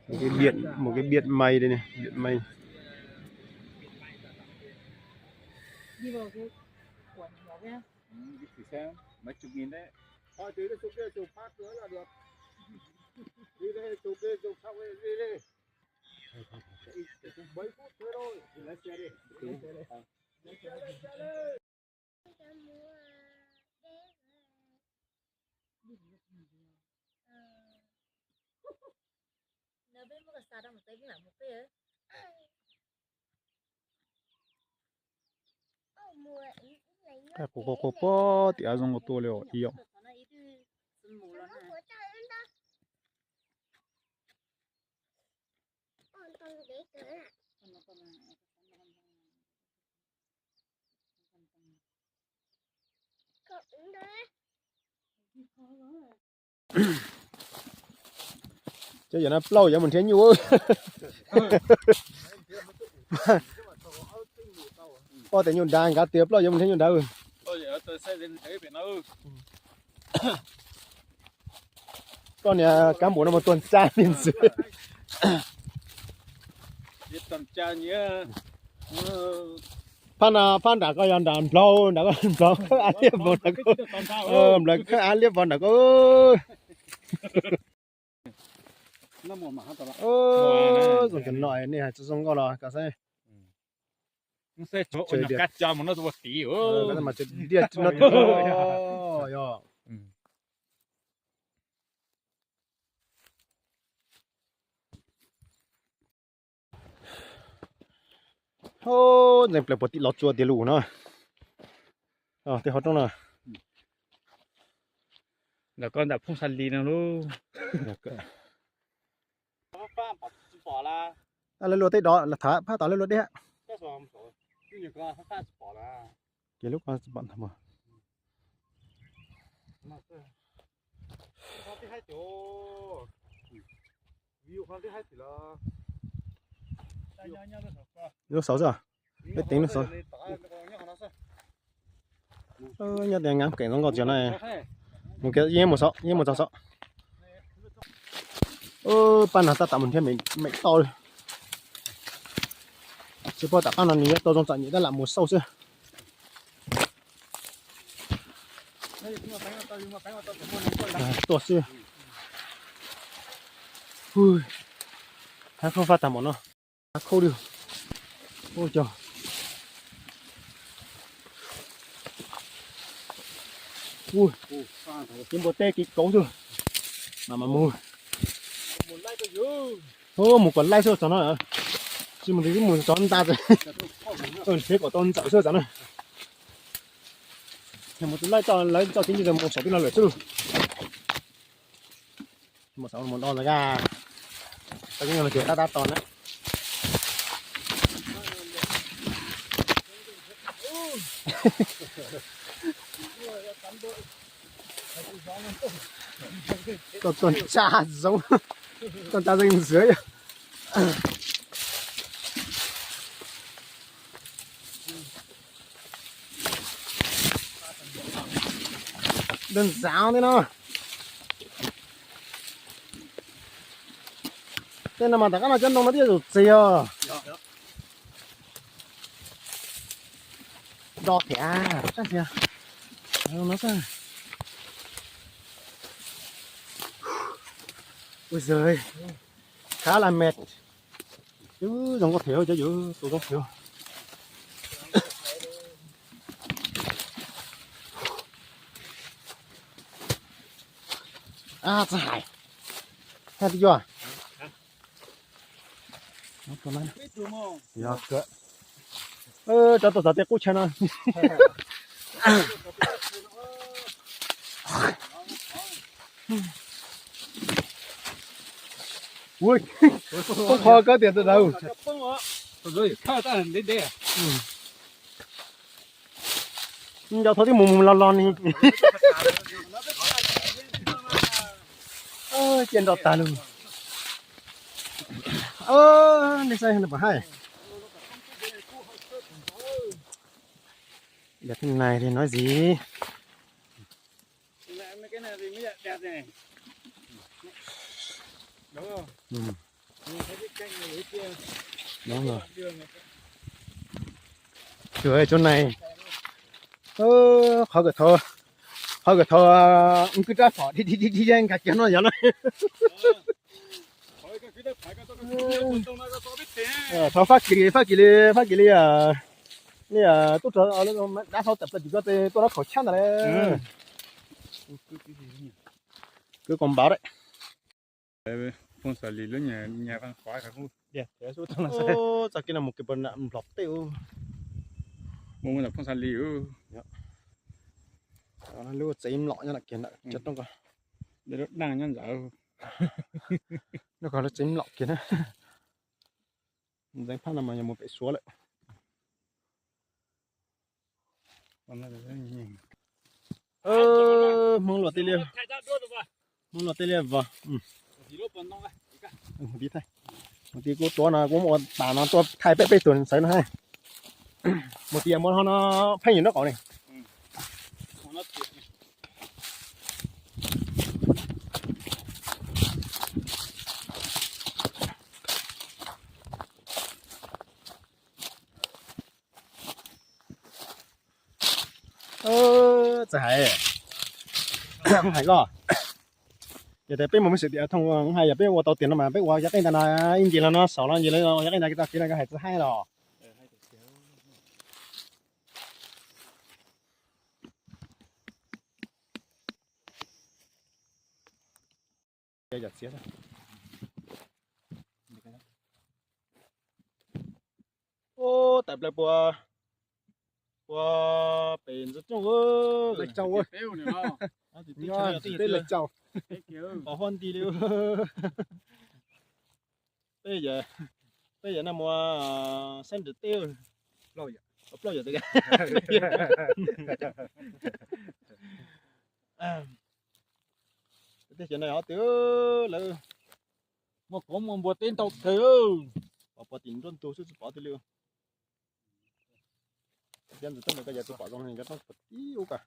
Một cái điện, một cái điện may đây này, điện may. Mấy chục nghìn đấy. Thôi, từ đây xuống kia, xuống phát nữa là được. Đi đây, xuống kia, xuống sau đây, đi đi. Mấy phút nữa thôi, thì lái xe đi. Lái xe đi. Qab quas quas quas pob tim av zoo ua tua li os ib yom. Cov yawm no plaub yawm mus nrhiav nyuj. Poj tias nyuj nrad, nkawd tias plaub yawm mus nrhiav nyuj nrad. Koj niag kab npum no mus tuag ntsab li ntxwv. Phab no, phab nram koj yog nram nplaug, nram koj nplaug khawb av liab vog nram koj. Nplaug khawb av liab vog nram koj. Zoo cov no nej hais tsis zoo nkauj los koj saib. Mas tseem diaj no thiab yog. Ntxeev plaws puag tim los tsua tiag lus no. Tej hauv roob no. Ntawm koj ntawm phooj xa li no lub. Lawv luag tej dov tham phaj tom lawv luag dej. Ces lub ko tsis pom ntag mas. Lub xauv xwb. Peb teev lub xauv. Nyob tias ngab keem zoo nkauj tias no. Mus kiag yeej mus xauv, yeej mus txog xauv. Pab no tab tom mus nrhiav mem tau li. Tsis paub tom qab no nws yuav tau zoo txom nyem tab lam mus xauj xwb. Tuaj xwb. Hab khaub faj tag npaum no. Hab khaub li. Ua, ces npua teb kiv kauv xwb. Mas mas mus, mus kom laij xwb txog no. Tsis mus twb mus txog nta, nrhiav kom tau ntxawm xwb txog na. Mus tus laij tso lawv tso tib ntsis mus saum peb no lawm xwb. Mus saum mus do ntawd, tau ib nyuag los ces tab tab to na. Tuaj tuaj ntsa zoo, tuaj ntsa zeeg ntxwv yog. Dawb ntxav thiab no. Tej no mas tom qab no cov ntoo no twb yuav tsum txiv os. Do thiab, sab xia no xwb. Ui giời, khá là mệt. Ub, zoo nkauj thiab cov yus, tus zoo thiab. A, txhob hais. Hais twb yuav. Yog, cov tuaj txog tej qub chaw no. Ua, qhov koj tias tus daws. Nco thaum twb mus mus los los ni. Cia nrau tas lug. Nej saib pom hais. Giờ thế này thì nói gì? Cua, cua nais. Qhov, qhov kawm thaum ub kwj rab phom dib dib dib nkag kiag no yog na. Thov fab kis li, fab kis li, fab kis li. Li tub rog dab hlau tawm plaws tim ko tes tuaj rau khaum chab ntawd le. Kwv koos npav dab. Phooj Xa Lis lub nyuag, nyuag qab qhov. Txoj kev no mus kev puas nram nplog tej ub. Mus mus ntawm Phooj Xa Lis ub. Lub tsev mlom nyob ntawm kiag ntawm cov rooj ko. Lub daj nyob ntawd. Lub ko lub tsev mlom kiag na. Ntxeev phab no mas yog mus pem Suav lawm. Hmoob luaj tij liaj, Hmoob luaj tij liaj vog. Mus tid kuv tuav no kuv ua tas no tuaj thaij peb peb tug ntxawv no. Mus tid muaj ho no pheej yus nraub qaum ne. Txawm hais, hais koj, yog tias peb mus mej xwm tias thooj hais yog peb ua tau tias no mas peb ua yav qej ntag no, ib ncig los no saum los ncig los yav qej ntag tag kis no koj hais txawm hais los. Ub, tawm plaws puas, puas pem ntxoov cooj, Lawv Tsaus, teb Lawv Tsaus, pos huab nti li. Peb, peb yawm no mus saib nws teb, plaub yawm tiag. Tej xyov no ob tug lawv muaj koob muaj npua teb ntau kawg. Pom pom tim nruab ntug xwb tsis pom twg li. Cov ntxim tub ntawd koj yog tsis pom zoo li cov roob puag tim ub ko.